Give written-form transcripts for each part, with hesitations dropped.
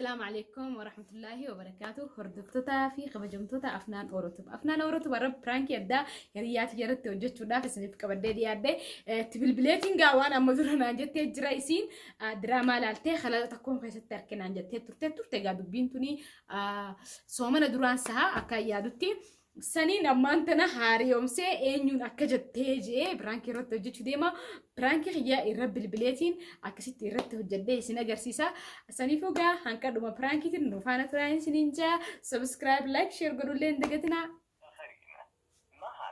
Asalaamu alaikum warahmatullaahi wabarakaatu. Hordoftootaa fi kabajamtoota Afnaan Orotub. Afnaan Orotub har'a piraankii addaa hiriyaati jalatti hojjechuudhaaf isiniif qabadhee dhiyaadhe. Itti bilbileetiin gaa waan amma dura naan jettee jira isiin diraamaa laaltee halaala takkoon keessatti arke naan jettee turte turte gaa dubbiin tuni soomana duraan saha akka yaadutti. Saniin ammaan tana haariyoomsee eenyuun akka jettee jee piraankii irratti hojjechuu deema. Piraankii kiyyaa irra bilbileetiin akkasitti irratti hojjedhee isin agarsiisa. Saniifuu gaa hanqa dhuma piraankiitiin nu faana turaa isiniin jaa. Subscribe, like, share godhullee hin dagatinaa. معا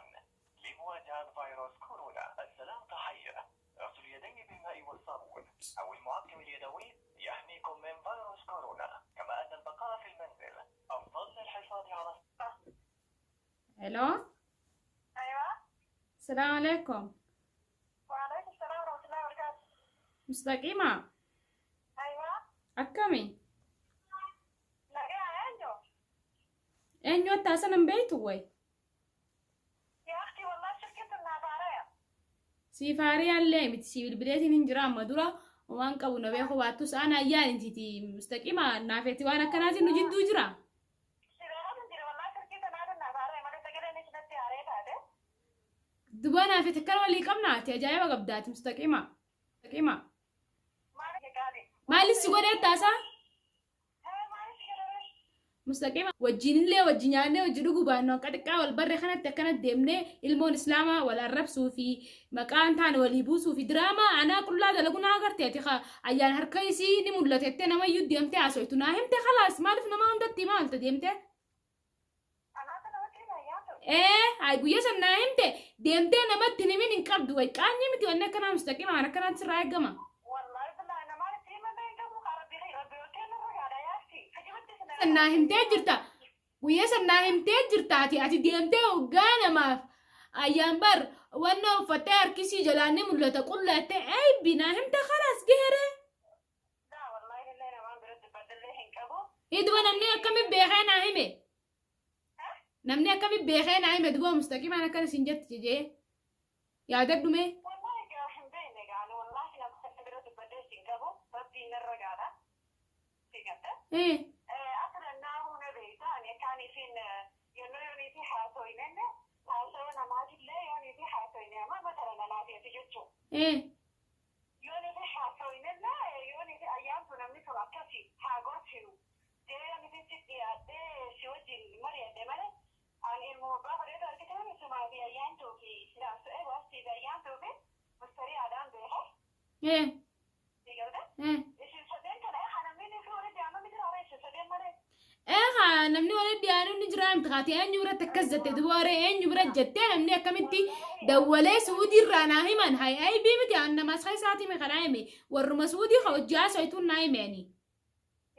لمواجهة فيروس كورونا. السلام تحية. غسل اليدين بالماء والصابون أو المعقم اليدوي يحميكم من فيروس كورونا، كما أن البقاء في المنزل أفضل للحفاظ على الصحة. Hello. أيوة. Salaamu alaikum. وعليكم السلام ورحمة الله وبركاته. Mustaqiima. أيوة. Akkami? Nagaa, eenyu? Eenyu akka haasan hin beektu way? يا أختي والله شركة النافارية. Siif haariyaallee miti, si bilbileetiin hin jira amma dura waan qabu na beeku baattus ana ayyaan intiiti mustaqiima naafeeti waan akkanaatiin nu jidduu jira. سيبها تنجري والله شركة النافارية ما تقدر نشنتي عليه هذا. Duba naafeeti akkana walii qabnaati ajaa'iba qabdaati mustaqiima. Mustaqiima. ما لك قالي. Maalis si godhee taasaa? ها ما لك قالي. Mustaqima wajjinillee wajji nyaannee wajji dhuguu baannu akka xiqqaa wal barre kanatti akkana deemnee ilmoon islaamaa wal arrabsuu fi maqaan taane walii buusuu fi diraamaa anaa qullaa dalagu naa agarte ati ayyaan harka isii ni mul'ata jettee namayyuu deemtee haasoftu naa himte khalaas maaliif nama hundatti maalta deemte? أنا أنا وكيل يا Ee ay guyyaa san naa himte deemtee namatti hin himin hin qabdu way qaanyii miti wanni akkanaa mustaqima waan akkanaatti sirraa eegama. والله بالله أنا ما لك ما بين قبل ربي غير ربي وكيل الرجال يا أختي خجبت سنة. San naa himtee jirta. Guyyaa san naa himtee jirta ati deemtee hoggaa namaaf ayyaan bar wanna uffattee harkisii jalaan ni mul'ata qullaattee aybi naa himte khalaas gehere. لا والله إلا أنا ما برد بدل لي هنكبو. Duba namni akkami beekee naa hime? Namni akkami beekee naa hime duba mustaqimaan akkana siin jetti jee yaadadhu mee. والله قاعد بيني قال والله لما كنت برد بدل هنكبو ربي الرجال في قده. Ee أصلا ناهو نبيتان كان فين ينو يوني حاسوين حاسوين ما لا يوني في حاسوين ما مثلا أنا في تجتشو ee يوني في حاسوين لا يوني في أيام تنمي تركتي حاجوتشنو دي يوني في ستي دي سوتي مريا دي مالي عن الموبايل ده كده سمع في أيام توفي لا سؤال واسي في أيام توفي مستريع عدم بيها ee دي كده ee إيش صدقني كان أنا مني في ولدي عم مثل عريس صدقني مالي. Ee haa namni walitti dhiyaanu ni jira miti kaatee eenyu biratti akkas jette duba waree eenyu bira jettee namni akkamitti dawwalee suudii irraa naa himan hay aybii miti an namas keessaati hime kanaa hime warruma suudii ka hojii haasoytuun naa hime ani.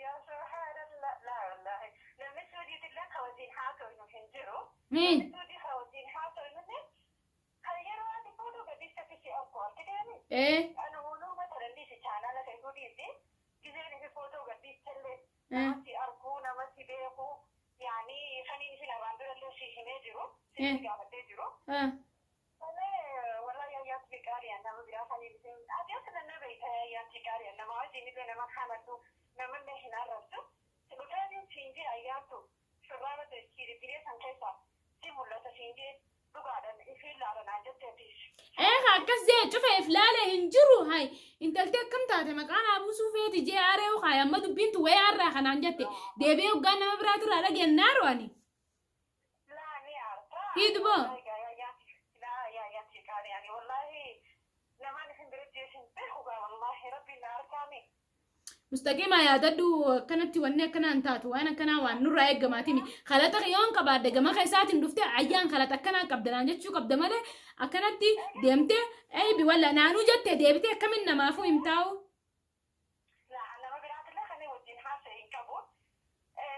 يا سبحان الله، لا والله لما سودي تلا خوزين حاتو انه هنجرو. Ee سودي خوزين حاتو انه خيروا هذه فوتو قديش تفشي اكو كده. Ee انا ولو مثلا ليش كان انا سودي دي كذا في فوتو قديش تل ee نمسي اركو نمسي بيكو يعني خليني في الأراندو اللي شي هنجرو إيه. سيدي قاعد تجرو. haa أنا والله يا ياتي قاري أنا ما بيعرف أنا أبي أصلا النبي ياتي قاري أنا ما عندي نبي أنا ما حملته ما من هنا ربته وكان تنجي أياتو شرابة تشيري بلي سانكيسا تيمولا تنجي لقاعدة في اللارة ناجت تيش. Ee haa akkas jee cufa iflaale hin jiru hay intalti akkam taate maqaan haa buusuu feeti jee aaree haa amma dubbiin tu wayii har'aa kanaan jette deebi'ee hoggaan nama biraatu irraa dhageenyaaru ani. لا أنا عارفة. هي دبا. يا ياتي لا يا ياتي قاري يعني والله لما نحن برجع والله ربي نعرفاني. Mustaqima yaadadhu akkanatti wanni akkanaa hin taatu waan akkanaa waan nurraa eegamaatimi kalaxa yoon qabaadde gama keessaatiin dhufte ayyaan kalaxa akkanaa qabda naan jechuu qabda malee akkanatti deemte aybi walla naanuu jette deebite akkamin namaafuu himtaa'u. لا أنا ما بيعت لا خلي وجين حاسة ينكبو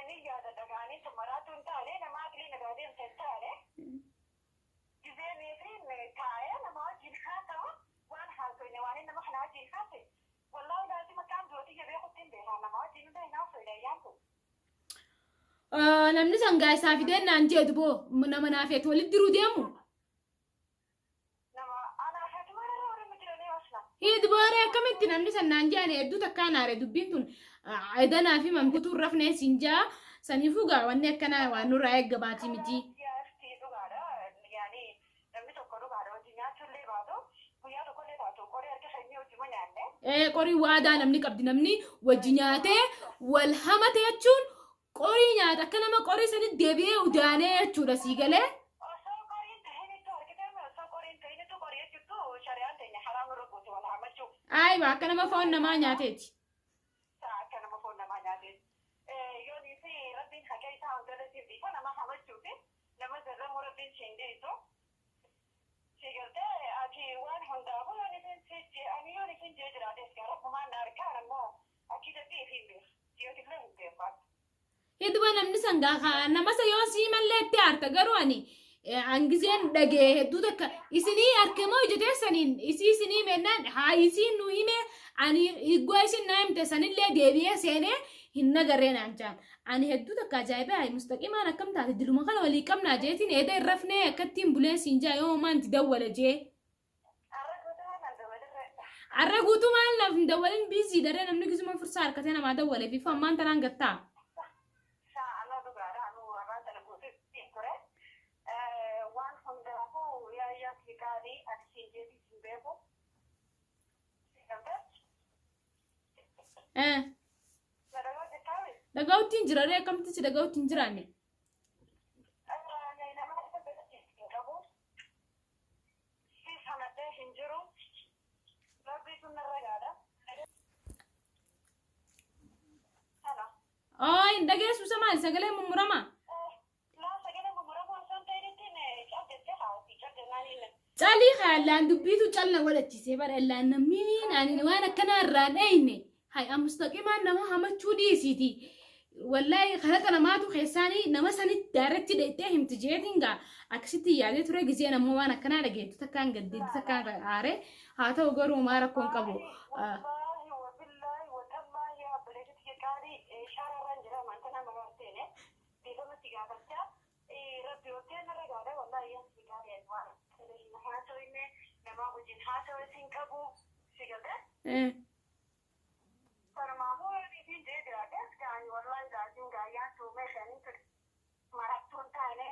نيجا دغاني سمرات انت علينا ما أكلنا بعدين تنتالي جزين يفين تايا أنا ما وجين حاسة وأنا حاسة إني وأنا ما إحنا وجين حاسة والله لازم كان دوتي يبيعوا تين بها أنا ما وجين ده ناس إلى يانتو. Namni sangaa isaa fideen naan jee duboo nama naafeet walitti diruu deemu. Nama anaa feetu maal irra warri jiranii asla. Hii dubooree akkamitti namni san naan jeane hedduu takkaa naare dubbiin tun edanaa fi mamkutuu rafnee siin jaa saniifuu gaa wanni akkanaa waan nurraa eeggamaatii miti. Yaaftii dhugaadha. Yaani namni tokko dhugaadha hojii nyaachuullee baatu guyyaa tokkollee taatu qorii harka keenya hojii ma nyaanne. Qorii waadaa namni qabdi namni wajji nyaatee wal hamate jechuun qorii nyaata akka nama qorii sanitti deebi'ee udaanee jechuudha sii galee. Osoo qoriin ta'inittu argitee osoo qoriin ta'inittu qorii jechuuttu shari'aan teenya haraam irra gooti wal hamachuu. Ayiwa akka nama foon namaa nyaateeti. Akka nama foon namaa nyaateeti. Yoonii fi rabbiin haqa isaa hangala siif dhiisa nama hamachuu fi nama zarramuu rabbiin siin dhiisu. Si gartee ati waan hundaafuu yoon isin si ani yoon isin jee jiraates gaa rabbumaan na arkaan ammoo akkiidatti ifiin beeku. Jiyootillee hin beeku. Hidduba namni sangaa kaa nama isa yoo sii mallee itti aarta garuu ani hangizeen dhagee hedduu takka isinii arkemoo ija teessaniin isii isinii mennaan haa isiin nu hime ani higgoo isin naa himte sanillee deebi'ee seenee hin nagarree naan jaan ani hedduu takka ajaa'ibaa hayi mustaqimaan akkam taate diluma kana walii qabnaa jeetiin eeda hin rafnee akkattiin bulee siin jaa yoo maanti dawwala jee. Arra guutuu nan dabalirre. Arra guutuu maal naaf hin dawwalin biizii daree namni gisuma fursaa harkatee namaa dawwalee fi ammaan tanaan gattaa. Anoo dhugaadha anuu afaan sana guutuu ture. Waan hundaafuu yaayyaa si gaarii ani siin jeetii siin beeku. Dhaga'uu jirtaami? Dhagahuutti hin jiraree akkamitti si dhagahuutti hin jiraanne? Nama hin qabu. Si sanadhee hin jiru. Rabbi sun narra gaadha. Hello. Oo hin dhageessu isa maali sagalee mummuramaa? Laa sagalee mummuramoo osoo hin ta'initti cal jettee haati cal jennaan inni. Calii haallaan dubbiitu cal na godhachiisee bara illaan namni ani waan akkanaa irraa dhayne hay mustaqimaan nama hamachuu dhiisiiti. Wallahi kalaqa namaatu keessaanii nama sanitti daaretti dheettee himti jeetiin gaa akkasitti yaadee ture gizeen ammoo waan akkanaa dhageettu takkaan gaddeetti takkaan aare haa ta'u garuu maa rakkoon qabu. Wallaahi wabillaahi watallaahi yaa obboleettii qaalii shaararraan jira amantaa nama barteene beekamatti gaafachaa rabbi oltee narra gaadha wallaahi yaa si gaarii waan haasawinne namaa wajjin haasawes hin qabu si galte. Sanumaafuu isiin jee jiraate gaanii wallaahi laaziin gaayyaan tuumee shanii ture marattuu hin taane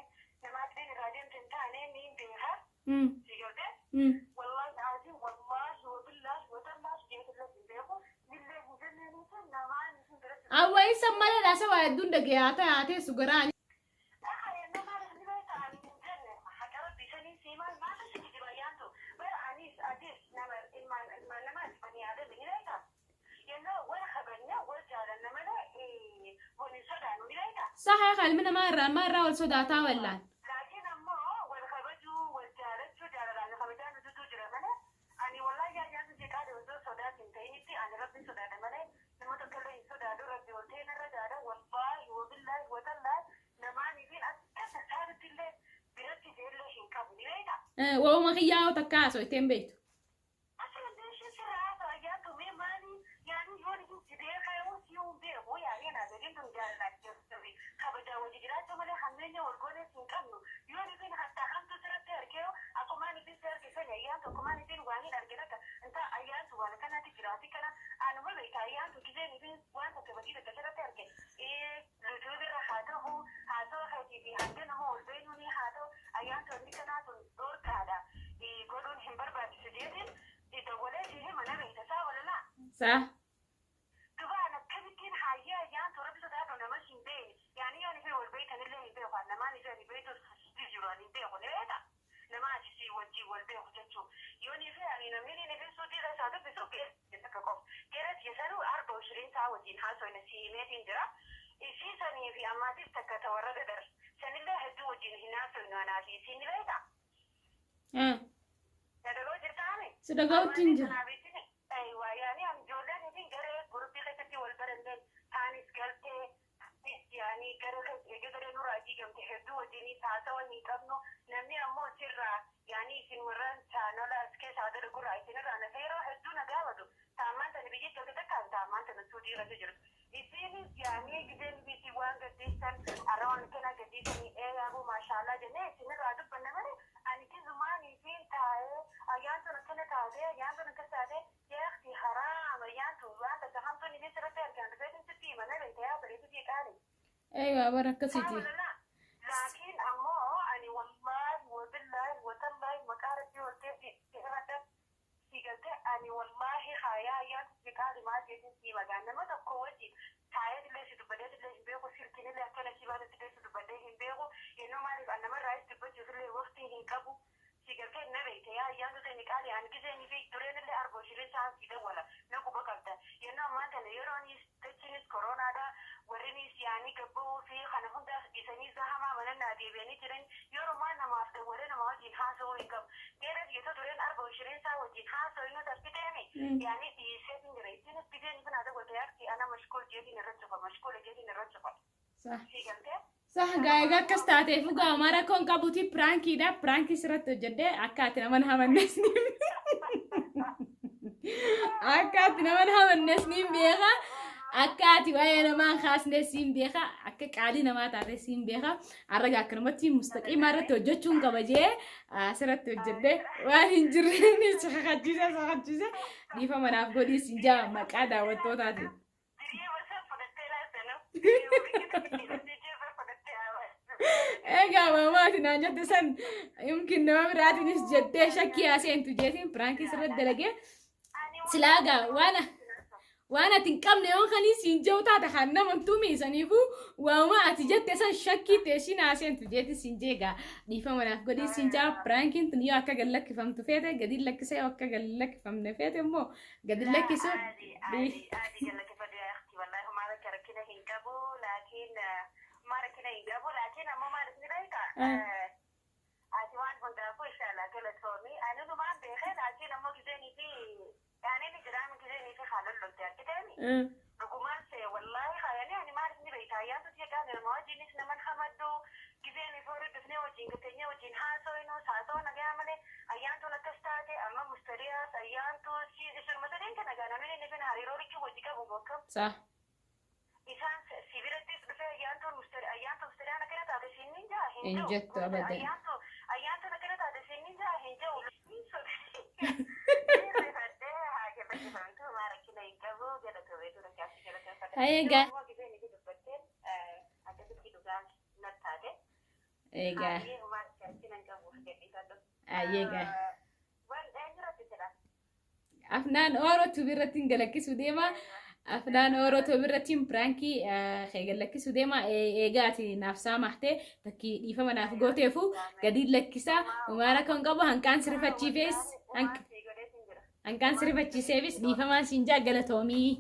nama addeen irraa deemte hin taane niin beeka si galte. Wallahi laaziin wallaahi wabillaahi watallaahi jeetillee hin beeku nillee hin jenneeniiti namaan isin biratti. Awwa isa malee dhaasa waa hedduun dhagee haa ta'e haa teessu garaa. Saha qalmi namaa irraa ammaa irraa wal sodaataa wallaan. Laakiin ammoo wal kabajuu, wal jaalachuu, jaalalaan kabajaa nututu jira malee ani wallahi yaadni jeqaa osoo sodaat hin ta'initti ani rabbi sodaadha malee nama tokkollee hin sodaadhu rabbi ol ta'e narra gaadha wallaahi wabillaahi watallaahi namaanii fi akka tasaanitti illee biratti ijeellee hin qabu ni beektaa. Waa'uma kiyyaa takka haasoo ittiin beektu. Asallee ishee sirraa haasa'aa yaaddu mee maali yaani yoon isin si beekaa si hin beeku yaani naa gadiin tun jaalalaan jirtu kabajaa wajji jiraachuu malee hammeenya wal goonees hin qabnu yoon isin hattaa hamtu sirratti argee akkumaan isin si argisan ayyaantu akkumaan isin waan hin argin akka inta ayyaantu waan akkanatti jiraati kana anuma beekta ayyaantu giseen isin waan takka badii takka sirratti arge lujuubirra haa ta'u haasawaa keetii fi hanga nama wal beenuuni haa ta'u ayyaantu inni kanaa tun dhorkaadha godhuun hin barbaachisu jeetiin dawwalee si hima na beekta saa walalaa. Saa. Dubaan akkamittiin hayyee ayyaantu rabbi sodaadhu namas hin beekne yaani yoon isin wal beektanillee hin beeku namaan isin hin beektu jiru ani hin beeku ni beekta nama ati si wajjin wal beeku jechuu yoon isin ani namni inni isin suutii keessaa dubbisu takka qofa geeras yesanuu arba ishiriin saa wajjin haasofne si himeetiin jira isii sanii fi ammaatis takka tawarra dadar sanillee hedduu wajjin hin haasofnu anaa fi isiin ni beekta. Dadaloo jirtaami. Si dhagahuutti hin jiru. Yaani ijoolleen isin garee guruppii keessatti wal baranneen taanis galtee yaani gara garee nurraa diigamte hedduu wajjinis haasawa hin qabnu namni ammoo sirraa yaani isin warra chaanala as keessaa dalagurraa isinirraa nafa yeroo hedduu na gaafatu taammaan tana biyya galte takkaan taammaan tana suudii irratti jirtu. Isinis yaani gizeen bisi waan gaddeessan Eegaa bara akkasiiti. Laakiin ammoo ani wallaahi wabillaahi watallaahi maqaa rabbii ol ta'e si galtee ani wallaahi haayaa ayyaatu qaali maal jechuun si magaa nama tokko wajjin taa'ee illee si dubbadee illee hin beeku, silkiin illee akkana si baate illee si dubbadee hin beeku. Yennoo maaliif an namarraayis dubbachuuf illee waqtii hin qabu. Si galtee na beekte yaa ayyaatu ta'e qaali an giseen fi dureen illee arboo shirin saan si dawwala na quba qabda. Yennoo ammaa kana yeroonis dachiinis koronaadha, warrinis yaanii gabbahuu fi kana hundaas dhiisanii zahamaa mana naa deebi'anii jiran, yeroo maan namaaf dawwalee nama wajjin haasa'uu hin qabu. Geeras yeroo dureen arboo shirin saa wajjin haasa'u inni tarfiteemi yaanii dhiisee jira. Ittiinis giseen kun haa dawwalte yaarti ana mashkuul jeetiin irra cufa, mashkuula jeetiin irra cufa. Si galtee? Sah gaa akkas taateef gaa mara rakkoon qabuti prankiidha. Prankii sirratti hojjedhee akka ati nama hamannes ni akka ati nama hamannes ni beeka. Akka ati waa'ee namaa kaasne siin beeka. Akka qaalii namaa taate siin beeka. Har'a gaa akkanumatti mustaqiimaa irratti hojjechuun qaba jee asirratti hojjedhee waan hin jirre si kakachiise si kakachiise, dhiifama naaf godhii siin jaa maqaa daawwattootaatiin. Diriiba san fudhattee laatanu. Diriiba fudhattee Egaa maamaati naan jette san yumkin nama biraatiinis jettee shakkii haaseentu jeetiin prankii sirratti dalagee silaa gaa waan ati hin qabne yoo kanii siin jiru taate kan nama tumi saniifuu waanuma ati jette san shakkii teeshiin haaseentu jeeti siin jee gaa dhiifama naaf godhii siin jaa. Prankiin tun yoo akka gad lakkifamtu feete gadi lakkisee, yoo akka gad lakkifamne feete immoo gadi lakkisu. عادي عادي عادي، قال لك يا اختي والله ما لك ركنه هنقبو، لكن ما ركنه هنقبو، لكن اما ما ركنه بيتا ati waan hundaafuu inshallah galatoomii. Ani numaan beekee, laakiin ammoo gizeenii fi yaani ni jiraam gizeenii fi haalon lolte argiteemi dhugumaan see wallaahi hayani ani maal ni beekta ayyaantu siya gaane nama wajjinis naman hamaddu gizeenii fi horii dhufnee wajjin gateenyee wajjin haasoo haasoo nagaa malee ayyaantuun akkas taate amma mustariyaas ayyaantu isunuma sadeen kana gaa namni inni fin hariiroo likkii wajji qabu bokkam. Isaan si birattis dhufee ayyaantuun mustari ayyaantu mustariyaan akkana taate siin ni jaa hin Hin jiru. jettu abadan. Ayyaantu ayyaantuun akkana taate siin ni jaa hin jiru. Egaa. Egaa. Egaa. Afnaan Oorootu biratti hin galakkisuu deema. Afnaan Oorootu biratti prankii galakkisuu deema. Egaa ati naaf saamahtee takkii dhiifama naaf gooteefu gadi lakkisa. Umaara kan qabu hanqaan sirrifachiifes hanqaan sirrifachiiseefis dhiifamaan siin jaa galatoomii.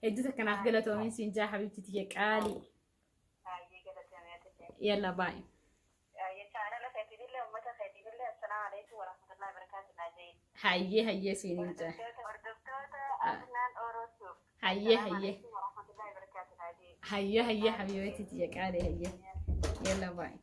Hedduu takka naaf galatoomii siin jaa habibti tiyya qaalii. Yalla baay'ee. Hayyee hayyee siin hin jaa. Hayyee hayyee. Hayyee hayyee habiibati tiyya qaalii hayyee. Yalla baay'ee.